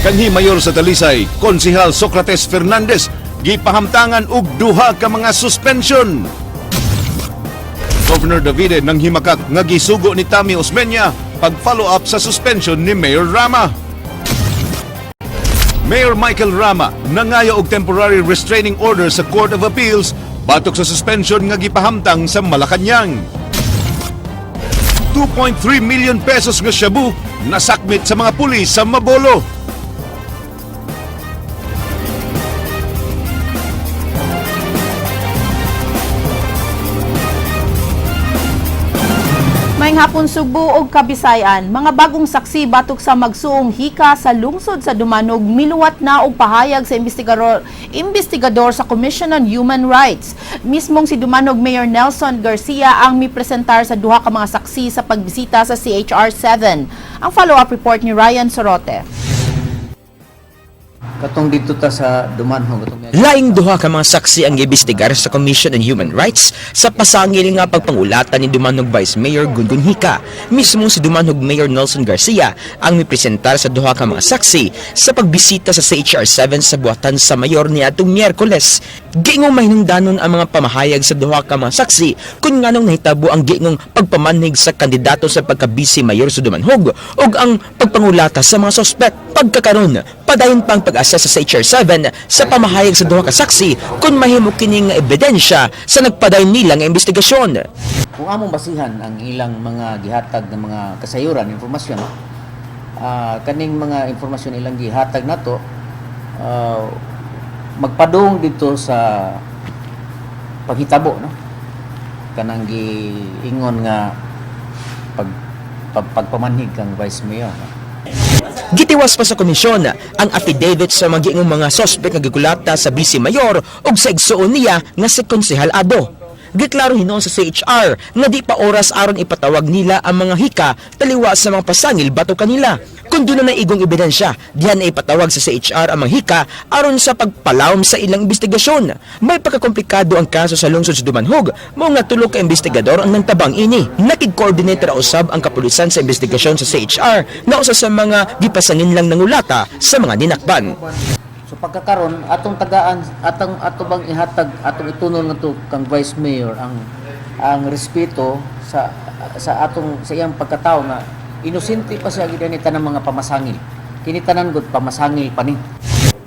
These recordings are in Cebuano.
Kanhi mayor sa Talisay, Konsihal Socrates Fernandez, gipahamtangan og duha ka mga suspension. Governor Davide nanghimakak nga gisugo ni Tami Osmeña pag-follow up sa suspension ni Mayor Rama. Mayor Michael Rama nangayo og temporary restraining order sa Court of Appeals batok sa suspension nga gipahamtang sa Malacañang. 2.3 million pesos nga shabu nasakmit sa mga pulis sa Mabolo. Maayong hapon, Sugbo ug Kabisayan, mga bagong saksi batok sa magsuong hika sa lungsod sa Dumanhog miluwat na og pahayag sa investigador sa Commission on Human Rights. Mismong si Dumanhog Mayor Nelson Garcia ang mipresentar sa duha ka mga saksi sa pagbisita sa CHR 7. Ang follow-up report ni Ryan Sorote. Katong dito ta sa Dumanhog katong Laing duha ka mga saksi ang giimbestigar sa Commission on Human Rights sa pasangil nga pagpangulatan ni Dumanhog Vice Mayor Gungun Hika. Mismo si Dumanhog Mayor Nelson Garcia ang mipresentar sa duha ka mga saksi sa pagbisita sa CHR 7 sa buhatan sa mayor niadtong Miyerkules. Giingong mahinungdanon ang mga pamahayag sa duha ka mga saksi kung nganong nahitabo ang giingong pagpamanhig sa kandidato sa pagka-vice mayor sa Dumanhog ug ang pagpangulata sa mga sospek. Pagkakaron, padayon pa ang pag-assess sa CHR 7 sa pamahayag sa duha ka saksi kung mahimo kini nga ebidensya sa nagpadayon nila nga investigasyon. Kung among basihan ang ilang mga gihatag ng mga kasayuran, impormasyon, kaning mga impormasyon ilang gihatag nato magpadung dito sa paghitabo, no, kanang giingon nga pagpamanhig kang vice mayor, no? Gitiwas pa sa komisyon ang affidavit sa mga giingong mga sospek nga gikulata sa vice mayor ug sa igsuon niya nga si Konsehal Ado. Giklaro hinuon sa CHR nga di pa oras aron ipatawag nila ang mga hika taliwa sa mga pasangil batok kanila. Kung duna na igong ebidensya, dihan na ipatawag sa CHR ang mga hika aron sa pagpalawom sa ilang investigasyon. May pagkakomplikado ang kaso sa lungsod sa Dumanhog, mao nga tulo ka investigador ang nangtabang ini. Nakig-coordinator usab ang kapulisan sa investigasyon sa CHR na usa sa mga gipasangin lang nangulata sa mga ninakban. So pagkakaron atong tagaan, atong ato bang ihatag, atong itunol ngadto kang vice mayor ang respeto sa atong sa iyang pagkatao nga inosente pa siya gid ni tanang mga pamasangil. Kini tanan gud pamasangil pa ni.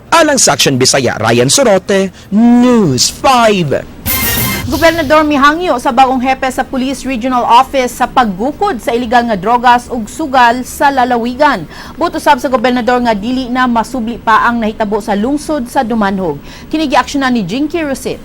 Alang sa Action Bisaya, Ryan Sorote, News 5. Gobernador mihangyo sa bagong hepe sa Police Regional Office sa paggukod sa iligal nga drogas ug sugal sa lalawigan. Buot usab sa gobernador nga dili na masubli pa ang nahitabo sa lungsod sa Dumanhog. Kini giaksyonan ni Jinky Rosit.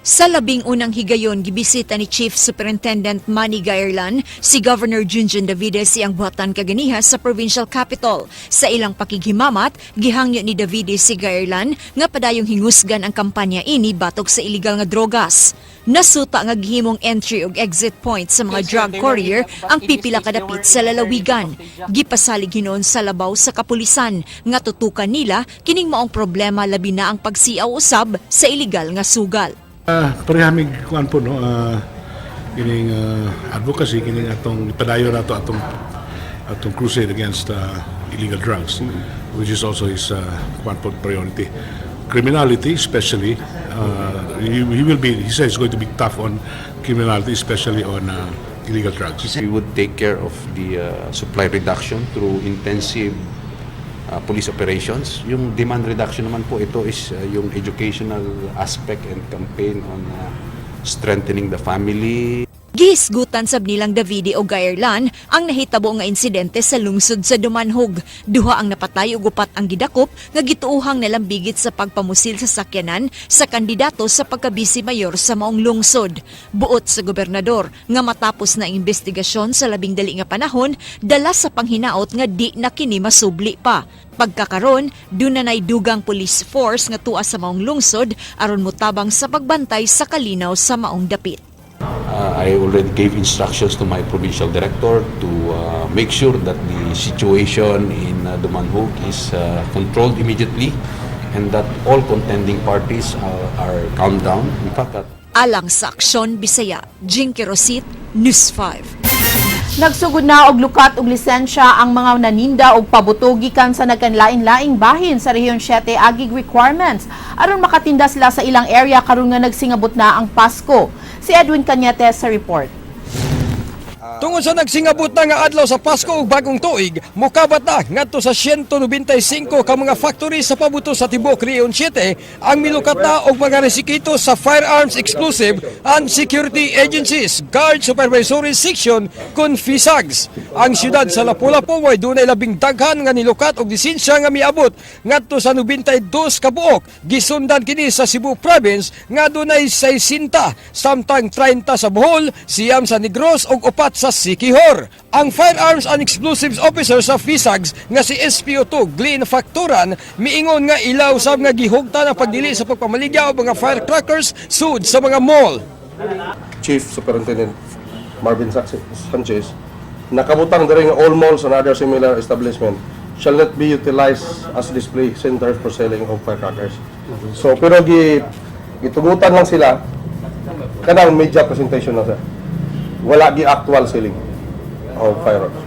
Sa 11 na higayon, gibisita ni Chief Superintendent Manny Gaerlan si Governor Junjun Davide sa iyang buhatan kaganiha sa provincial capital. Sa ilang pakighimamat, gihangyo ni Davide si Gaerlan nga padayong hingusgan ang kampanya ini batok sa iligal nga drogas. Nasuta nga gihimong entry ug exit point sa mga drug courier ang pipila ka dapit sa lalawigan. Gipasalig hinuon sa labaw sa kapulisan nga tutukan nila kining maong problema, labi na ang pagsiaw usab sa iligal nga sugal. Pareha mig kuan po, no, kining advocacy, kining atong ipadayon nato atong crusade against illegal drugs, which is also his kuan po, priority. Criminality especially, he will be he says he's going to be tough on criminality, especially on illegal drugs. We would take care of the supply reduction through intensive police operations. Yung demand reduction naman po, ito is yung educational aspect and campaign on strengthening the family. Gihisgutan sab nilang Davide o Gaerlan ang nahitabo nga insidente sa lungsod sa Dumanhog. Duha ang napatay ug upat ang gidakop nga gituohang nalambigit sa pagpamusil sa sakyanan sa kandidato sa pagkabisi mayor sa maong lungsod. Buot sa gobernador nga matapos na ang investigasyon sa 12 nga panahon, dala sa panghinaot nga di na kini masubli pa. Pagkakaron, duna nay dugang police force nga tua sa maong lungsod aron motabang sa pagbantay sa kalinaw sa maong dapit. I already gave instructions to my provincial director to make sure that the situation in Dumanhog is controlled immediately and that all contending parties are calmed down. In fact, Alang sa Aksyon Bisaya, Jinky Rosit, News 5. Nagsugod na og lukat og lisensya ang mga naninda og pabuto gikan sa nagkanlain-laing bahin sa Rehiyon 7 agig requirements aron makatinda sila sa ilang area karon nga nagsingabot na ang Pasko. Si Edwin Cañete sa report. Tungod sa nagsingabot na nga adlaw sa Pasko ug Bagong Tuig, mukabat na ngadto sa 195 ka mga factory sa pabuto sa tibuok Region 7 ang milukat na og mga resikito sa Firearms Explosive and Security Agencies Guard Supervisory Section kun FISAGS. Ang siyudad sa Lapu-Lapu way dunay labing daghan nga nilukat og lisensya nga miabot ngadto sa 92 ka buok. Gisundan kini sa Cebu Province nga dunay 60, samtang 30 sa Bohol, 9 sa Negros ug 4 sa Siquijor. Ang Firearms and Explosives Officer sa FISAGS nga si SPO2 Glenn Factoran miingon nga ilaw sab nga gihugtan ang pagdili sa pagpamaligya og mga firecrackers sud sa mga mall. Chief Superintendent Marvin Sanchez, nakabutang diri nga all malls and other similar establishment shall not be utilized as display centers for selling of firecrackers. So pero gitugutan lang sila kanang media presentation na, sir. Wala gi actual selling of fireworks.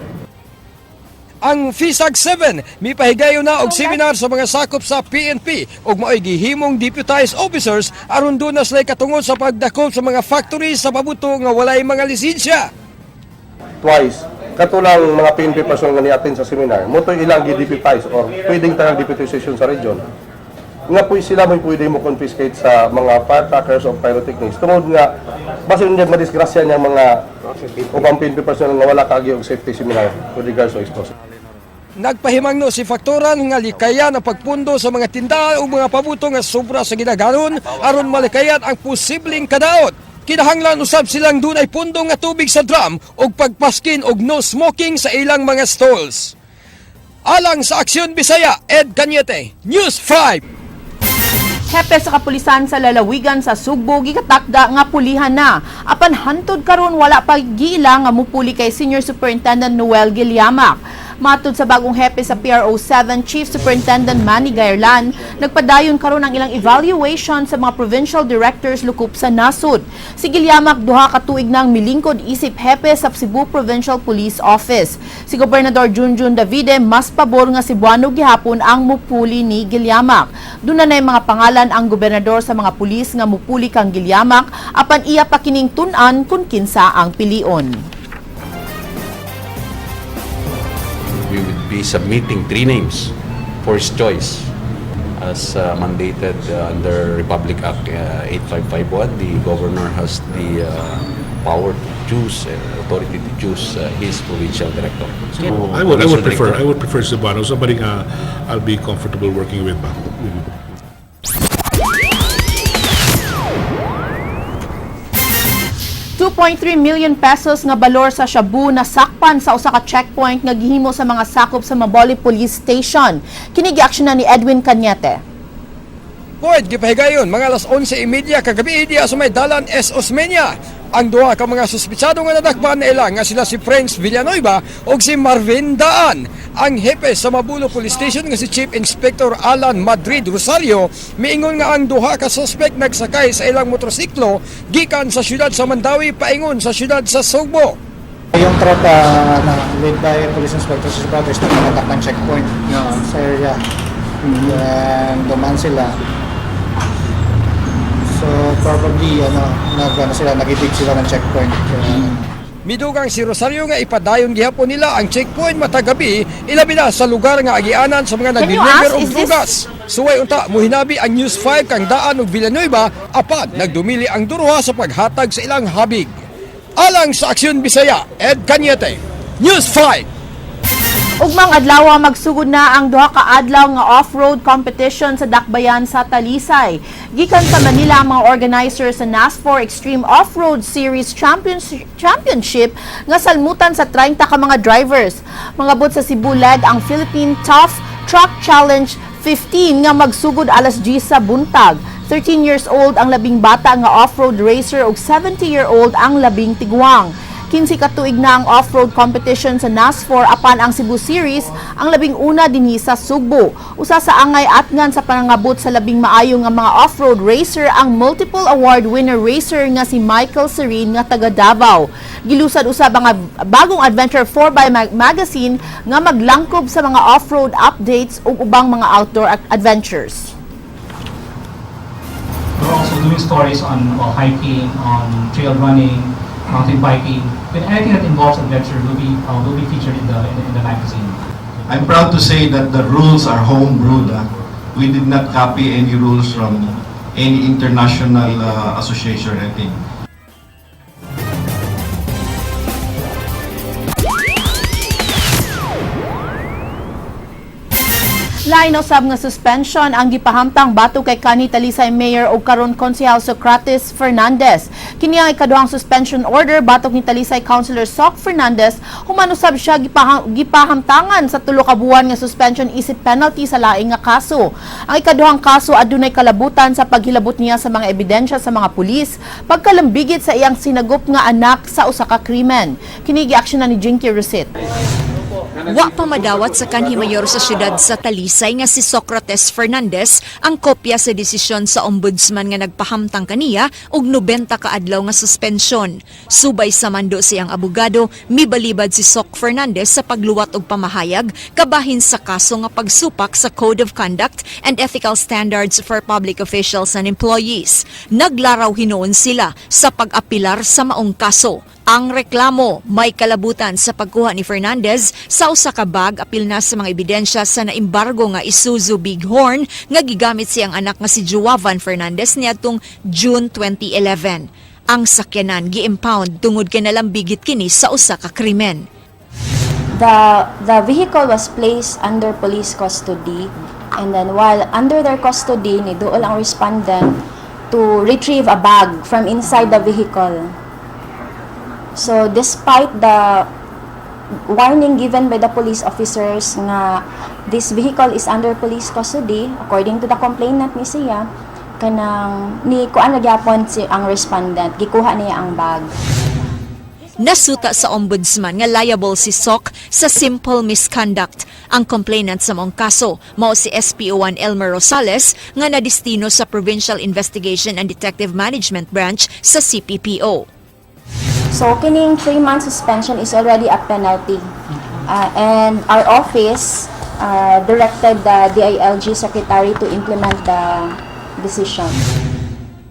Ang FISAG 7 mipahigayon na og seminar sa mga sakop sa PNP ug maoy gihimong deputized officers aron duna sila katungod sa pagdakop sa mga factory sa pabuto nga walay mga lisensya. Twice, katulang mga PNP personnel nga ni-attend sa seminar, mo to ilang gi-deputize or pwedeng tanang deputization sa region. Nga po sila mo pwede mo confiscate sa mga firecrackers o pyrotechnics. Tungod nga, basin niya madisgrasya niya mga upang PNP personnel nga wala kaagi og safety seminar with regards to explosive. Nagpahimangno si Faktoran nga likayan ang pagpundo sa mga tindahan ug mga pabuto nga sobra sa ginagaron aron malikayan ang posibleng kadaot. Kinahanglan usab silang dunay pundo nga tubig sa drum ug pagpaskin og no smoking sa ilang mga stalls. Alang sa Aksyon Bisaya, Ed Cañete, News 5. Hepe sa kapulisan sa lalawigan sa Sugbo gikatakda nga pulihan na. Apan hantod karon wala pa giila nga mupuli kay Senior Superintendent Noel Gilliamac. Matud sa bagong hepe sa PRO 7, Chief Superintendent Manny Gaerlan, nagpadayon karon ang ilang evaluation sa mga provincial directors lukop sa nasod. Si Gilliamac 2 ka tuig nang milingkod isip hepe sa Cebu Provincial Police Office. Si Gobernador Junjun Davide mas pabor nga Cebuano gihapon ang mupuli ni Gilliamac. Duna na mga pangalan ang gobernador sa mga pulis nga mupuli kang Gilliamac apan iya pa kining tun-an kung kinsa ang pilion. We would be submitting three names for his choice as mandated under Republic Act 8551. The governor has the power to choose and authority to choose his provincial director. I would Provincial prefer director. I would prefer Cebuano, somebody nga I'll be comfortable working with ba. ₱2.3 million nga balor sa shabu na sakpan sa usa ka checkpoint nga gihimo sa mga sakop sa Maboli Police Station. Kini giaksyonan ni Edwin Cañete. Boyd, gipahigayon mga alas 11:30 kagabi diya sa may dalan S. Osmeña. Ang duha ka mga suspitsado nga nadakpan na ilang nga sila si Prince Villanueva ug si Marvin Daan. Ang hepe sa Mabulo Police Station nga si Chief Inspector Alan Madrid Rosario miingon nga ang duha ka suspect nagsakay sa ilang motorsiklo gikan sa syudad sa Mandaue paingon sa syudad sa Sugbo. Yung tropa na led by Police Inspector Sus Brothers nag-conduct ng checkpoint sa area. Then dumaan sila. So probably ano sila, nag-evade sila ng checkpoint. Kaya, Midugang si Rosario nga ipadayon gihapon nila ang checkpoint matag gabi, ilabi na sa lugar nga agianan sa mga Can you nagdeliver ask, og is this- drugas. Suway unta muhinabi ang News 5 kang Daan ug Villanueva apan nagdumili ang duruha sa paghatag sa ilang habig. Alang sa Aksyon Bisaya, Ed Cañete, News 5. Ugmang adlaw magsugod na ang duha ka adlaw nga off-road competition sa Dakbayan sa Talisay. Gikan sa Manila ang mga organizer sa NAS4 Extreme Off-Road Series Championship nga salmutan sa 30 ka mga drivers. Mangabot sa Cebu leg ang Philippine Tough Truck Challenge 15 nga magsugod alas 10 sa buntag. 13 years old ang labing bata nga off-road racer ug 70-year-old ang labing tiguang. 15 ka tuig na ang off-road competition sa NAS4 apan ang Cebu Series ang 11 dinhi sa Sugbo. Usa sa angay atngan sa panangabot sa labing maayo nga mga off-road racer ang multiple award winner racer nga si Michael Serene nga taga Davao. Gilusad usab ang bagong Adventure 4x magazine nga maglangkob sa mga off-road updates ug ubang mga outdoor adventures. We're also doing stories on, well, hiking, on trail running, mountain biking, with anything that involves adventure will be featured in the magazine. I'm proud to say that the rules are home-brewed, ah. We did not copy any rules from any international association or anything. Lain usab nga suspension ang gipahamtang batok kay kanhi Talisay Mayor ug karon Konsehal Socrates Fernandez. Kini ang ikaduhang suspension order batok ni Talisay Councilor Soc Fernandez human usab siya gipahamtangan sa 3 ka buwan nga suspension isip penalty sa laing nga kaso. Ang ikaduhang kaso adunay kalabutan sa paghilabot niya sa mga ebidensya sa mga pulis pagkalambigit sa iyang sinagop nga anak sa usa ka krimen. Kini giaksyonan ni Jinky Rosit. Wa pa madawat sa kanhi mayor sa syudad sa Talisay nga si Socrates Fernandez ang kopya sa desisyon sa ombudsman nga nagpahamtang kaniya og 90 ka adlaw nga suspensyon. Subay sa mando siyang abogado, mibalibad si Soc Fernandez sa pagluwat og pamahayag kabahin sa kaso nga pagsupak sa Code of Conduct and Ethical Standards for Public Officials and Employees. Naglaraw hinuon sila sa pag-apilar sa maong kaso. Ang reklamo may kalabutan sa pagkuha ni Fernandez sa usa ka bag apil na sa mga ebidensya sa naimbargo nga Isuzu Bighorn nga gigamit siyang anak nga si Joavan Fernandez niadtong June 2011. Ang sakyanan gi-impound tungod kay nalambigit kini sa usa ka krimen. The vehicle was placed under police custody, and then while under their custody, niduol ang respondent to retrieve a bag from inside the vehicle. So despite the warning given by the police officers nga this vehicle is under police custody, according to the complainant ni siya, kanang ni kuan na gyapon si ang respondent, gikuha niya ang bag. Nasuta sa ombudsman nga liable si Soc sa simple misconduct. Ang complainant sa maong kaso mao si SPO1 Elmer Rosales nga nadestino sa Provincial Investigation and Detective Management Branch sa CPPO. So, kining 3-month suspension is already a penalty. And our office directed the DILG secretary to implement the decision.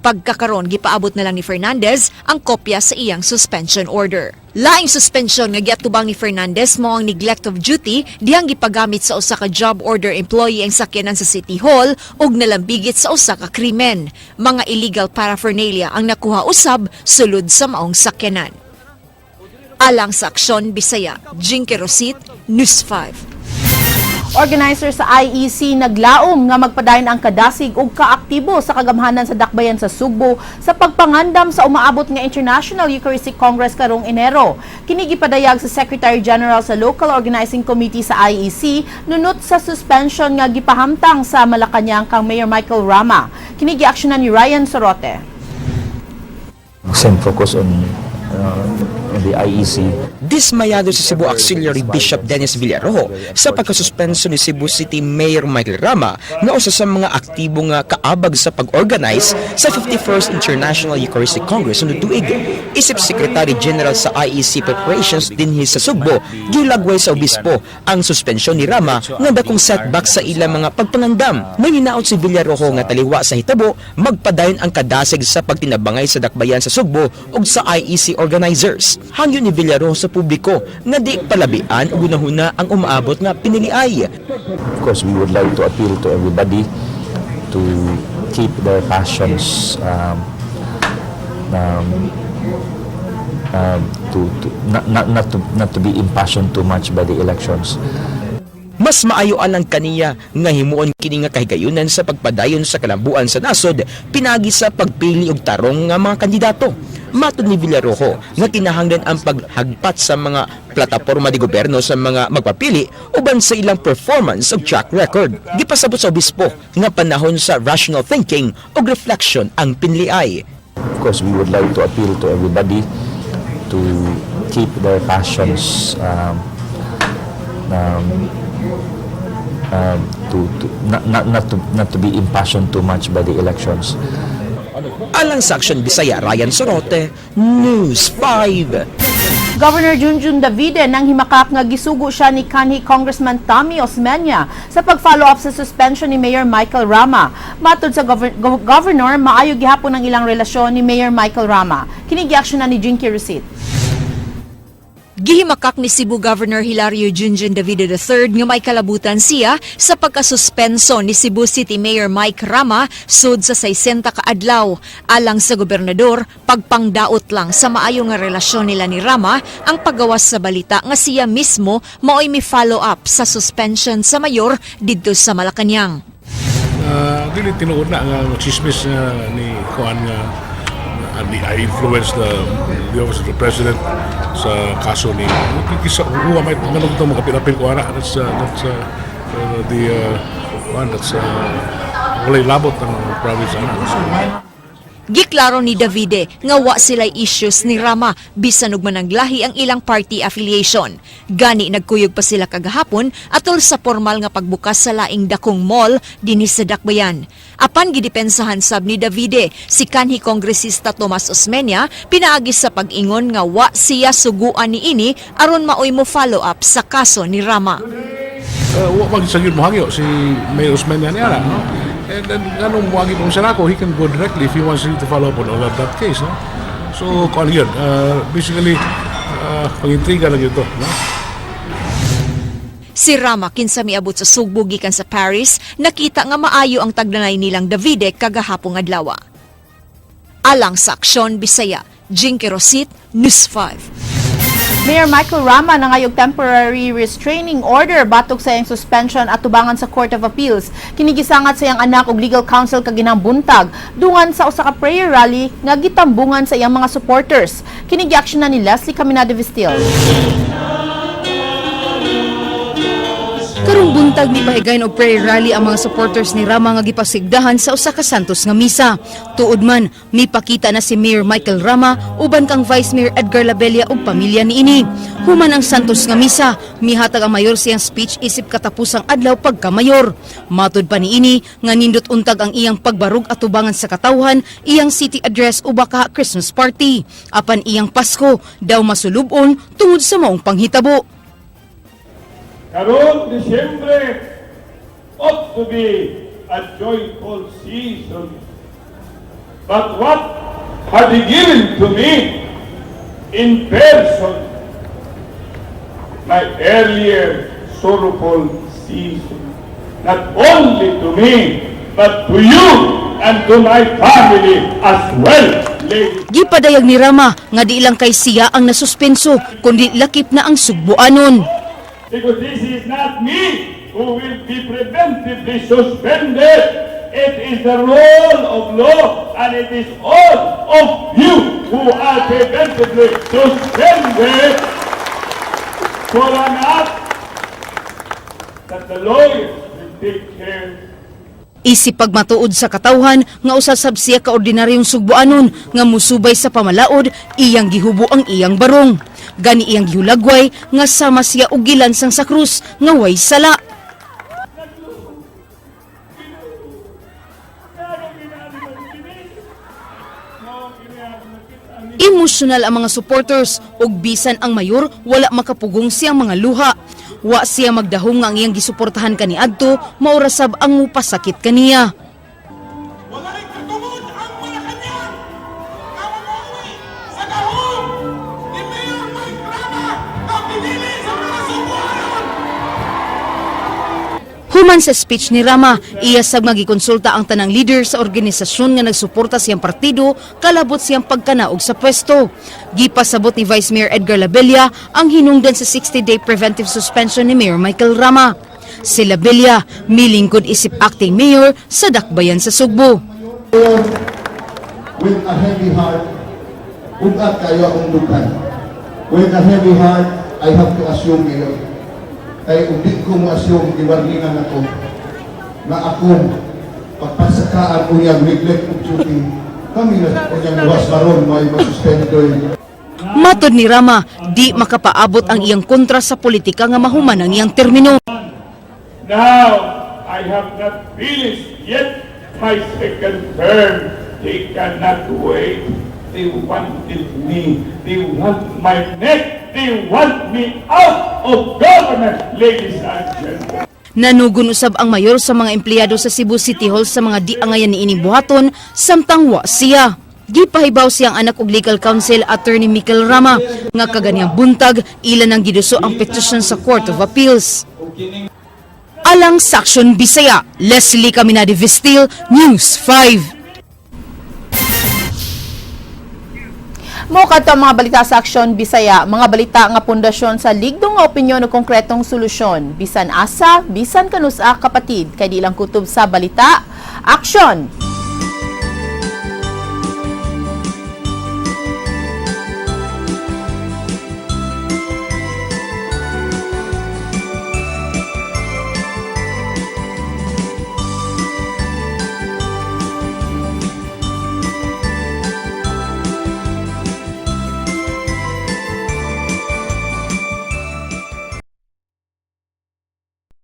Pagkakaron, gipaabot na lang ni Fernandez ang kopya sa iyang suspension order. Laing suspension nga giatubang ni Fernandez mao ang neglect of duty dihang gipagamit sa usa ka job order employee ang sakyanan sa City Hall ug nalambigit sa usa ka krimen. Mga illegal paraphernalia ang nakuha usab sulod sa maong sakyanan. Alang sa Aksyon Bisaya, Jinky Rosit, News 5. Organizer sa IEC naglaom nga magpadayon ang kadasig ug kaaktibo sa kagamhanan sa dakbayan sa Sugbo sa pagpangandam sa umaabot nga International Eucharistic Congress karong Enero. Kini gipadayag sa Secretary General sa Local Organizing Committee sa IEC nunot sa suspension nga gipahamtang sa Malacañang kang Mayor Michael Rama. Kini giaksyonan ni Ryan Sorote. Same focus on the IEC. Dismayado si Cebu Auxiliary Bishop Dennis Villarojo sa pagkasuspenso ni Cebu City Mayor Michael Rama nga usa sa mga aktibo nga kaabag sa pag-organize sa 51st International Eucharistic Congress sunod tuig. Isip Secretary General sa IEC preparations dinhi sa Sugbo, gilagway sa obispo ang suspensyon ni Rama nga dakong setback sa ilang mga pagpangandam. May hinaot si Villarojo nga taliwa sa hitabo, magpadayon ang kadasig sa pagtinabangay sa dakbayan sa Sugbo ug sa IEC organizers. Hangyo ni Villarojo sa publiko nga di palabian ug hunahuna ang umaabot nga piniliay. Of course, we would like to appeal to everybody to keep their passions to not to be impassioned too much by the elections. Mas maayo alang kaniya nga himuon kini nga kahigayunan sa pagpadayon sa kalambuan sa nasod pinagi sa pagpili og tarong nga mga kandidato. Matod ni Villarojo nga kinahanglan ang paghagpat sa mga plataporma de gobyerno sa mga magpapili uban sa ilang performance ug track record. Gipasabot sa obispo nga panahon sa rational thinking ug reflection ang pinliay. Of course, we would like to appeal to everybody to keep their passions to not, not, not to not to be impassioned too much by the elections. Alang sa Aksyon Bisaya, Ryan Sorote, News 5. Governor Junjun Davide nang himakak nga gisugo siya ni kanhi Congressman Tommy Osmeña sa pag-follow up sa suspension ni Mayor Michael Rama. Matod sa governor, maayo gihapon ang ilang relasyon ni Mayor Michael Rama. Kini giaksyon na ni Jinky Rosit. Gihimakak ni Cebu Governor Hilario Junjun Davide III nga may kalabutan siya sa pagkasuspenso ni Cebu City Mayor Mike Rama sud sa 60 ka adlaw. Alang sa gobernador, pagpangdaot lang sa maayo nga relasyon nila ni Rama ang paggawas sa balita nga siya mismo maoy mi follow up sa suspension sa mayor didto sa Malacañang. Dili tinuod na nga chismis nga ni kuan nga I influence the office of the president sa kaso ni kisa who am I nganong ito makapil-apil ko ana. That's uh, that's uh, the uh, kuan that's uh, walay labot ng province ana. Giklaro ni Davide nga wa sila'y issues ni Rama bisan ug mananglahi ang ilang party affiliation. Gani nagkuyog pa sila kagahapon atol sa formal nga pagbukas sa laing dakong mall dinhi sa Dakbayan. Apan gidepensahan sab ni Davide si kanhi kongresista Tomas Osmeña pinaagi sa pag-ingon nga wa siya suguan niini aron maoy mo follow up sa kaso ni Rama. Wa man sa gyud mohangyo si Mayor Osmeña niya, no? And then nganong moagi pa sa nako, he can go directly if he wants to follow up on all of that case, no? So kuan yun, basically pangintriga lang yun to, no? Si Rama, kinsa miabot sa Sugbo gikan sa Paris, nakita nga maayo ang tagdanay nilang Davide kagahapong adlaw. Alang sa Aksyon Bisaya, Jinky Rosit, News 5. Mayor Michael Rama nangayog temporary restraining order batok sa iyang suspension at tubangan sa Court of Appeals. Kini gisangat sa iyang anak ug legal counsel kaginang buntag dungan sa usa ka prayer rally nga gitambungan sa iyang mga supporters. Kini giaksyon na ni Leslie Caminada Vistil. Karong buntag, mipahigayon og prayer rally ang mga supporters ni Rama nga gipasigdahan sa usa ka Santos nga misa. Tuod man, mipakita na si Mayor Michael Rama uban kang Vice Mayor Edgar Labella ug pamilya niini. Human ang Santos nga misa, mihatag ang mayor siyang speech isip katapusang adlaw pagka-mayor. Matud pa niini nga nindot untag ang iyang pagbarug atubangan sa katawhan, iyang city address o baka Christmas party. Apan iyang Pasko daw masulubon tungod sa maong panghitabo. Karon Disyembre ought to be a joyful season. But what had he given to me in person? My earlier sorrowful season. Not only to me, but to you and to my family as well, ladies. Gipadayag ni Rama nga di lang kay siya ang nasuspenso kundi lakip na ang Sugbuanon. Because this is not me who will be preventively suspended. It is the role of law and it is all of you who are preventively suspended for an act that the lawyers will take care. Isip pagmatuod sa katawhan nga usa sab siya ka ordinaryong Sugbuanon nga musubay sa pamalaod, iyang gihubo ang iyang barong. Gani iyang gihulagway nga sama siya og gilansang sa krus nga way sala. Emosyonal ang mga supporters ug bisan ang mayor wala makapugong siyang mga luha. Wa siya magdahong nga ang iyang gisuportahan kaniadto mao ra sab ang mupasakit kaniya. Walay katungod ang Malacañang nga mamuwi sa gahom ni Mayor Mike Rama nga pinili sa mga Sugbuanon. Human sa speech ni Rama, iya sab nga gikonsulta ang tanang leader sa organisasyon nga nagsuporta siyang partido kalabot siyang pagkanaog sa pwesto. Gipasabot ni Vice Mayor Edgar Labella ang hinungdan sa 60-day preventive suspension ni Mayor Michael Rama. Si Labella milingkod isip acting mayor sa Dakbayan sa Sugbo. With a heavy heart, bug-at kaayo akong dughan. With a heavy heart, I have to assume, Mayor. Kay ug di ko mo assume, giwarningan ako na akong pagpasakaan unyag neglect of duty, kami na unyang luwas maron may masuspendo. Matod ni Rama, di makapaabot ang iyang kontra sa politika nga mahuman ang iyang termino. Now, I have not finished yet my second term. They cannot wait. They wanted me. They want my neck. They want me out of government, ladies and gentlemen. Nanugon usab ang mayor sa mga empleyado sa Cebu City Hall sa mga di angayan niining buhaton samtang wa siya. Gipahibaw siyang anak og legal counsel, Attorney Michael Rama, nga kaganihang buntag ila nang giduso ang petition sa Court of Appeals. Alang sa Aksyon Bisaya, Leslie Caminade Vestil, News 5. Mao kadto ang mga balita sa Aksyon Bisaya, mga balita nga pundasyon sa ligdong nga opinyon o konkretong solusyon. Bisan asa, bisan kanusa, kapatid, kay di lang kutob sa balita. Aksyon!